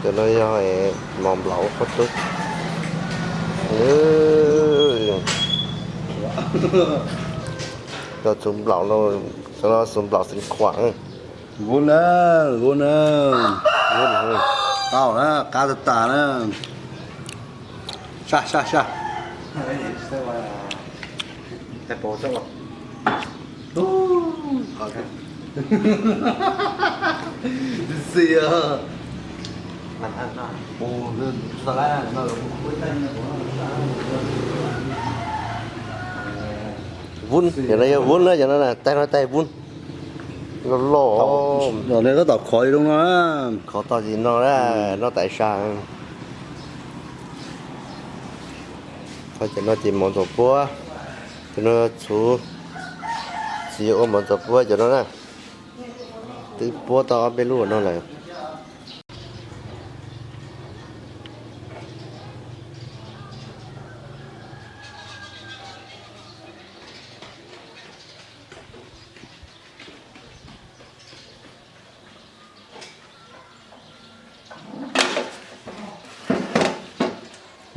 Cov no yog mov nplaum qhov tub. Cov txhuv nplaum no, cov no txhuv nplaum xeev Khuam. Vub na, vub na. Tau na, qab tas tas na. Saj, saj, saj. Vub, cov no yog vub na, cov no na, taig no taig vub. Loj loj. Tab tom khov li no na. Khov tau ces no na, noj tas sas. Thaum cov no ces mov ntxuav puab, cov no txhuv, txiv yuav ua mov ntxuav puab cov no na. Twb puab tau ob peb lub no lawm.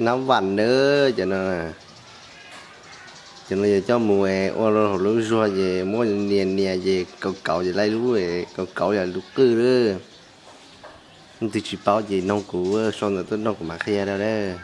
Nab vam na, cov no, cov no yog coj mus ua hauv lub zuag ces muab nias nias ces kauv kauv ces laib lub, kauv kauv yog lub qwj lawm. Leej twg tsis paub ces noog kuv, sau ntawv tuaj noog kuv mam qhia rau lawm.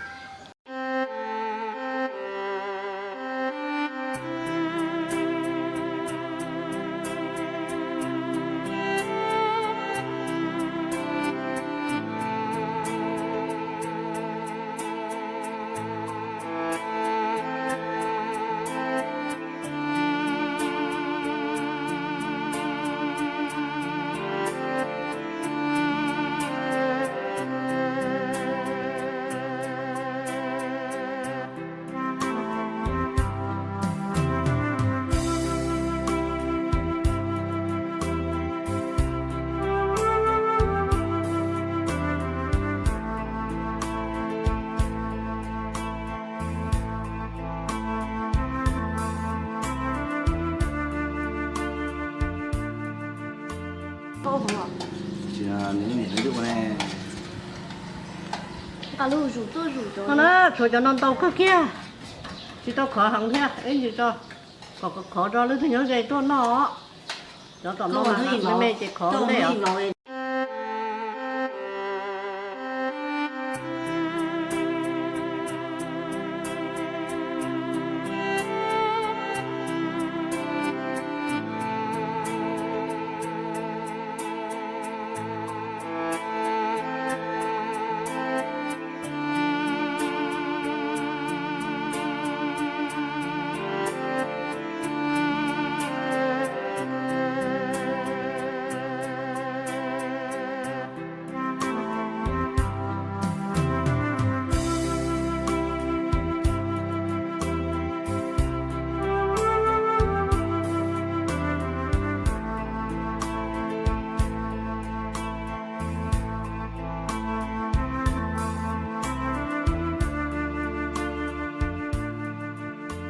Tshuav cov no ntau kawg kiag, tsis tau khov heev thiab, ib ntsis tso, kom khov rau leej twg nyob ze tuaj noj. Cov tom no me me ces khov ntej os.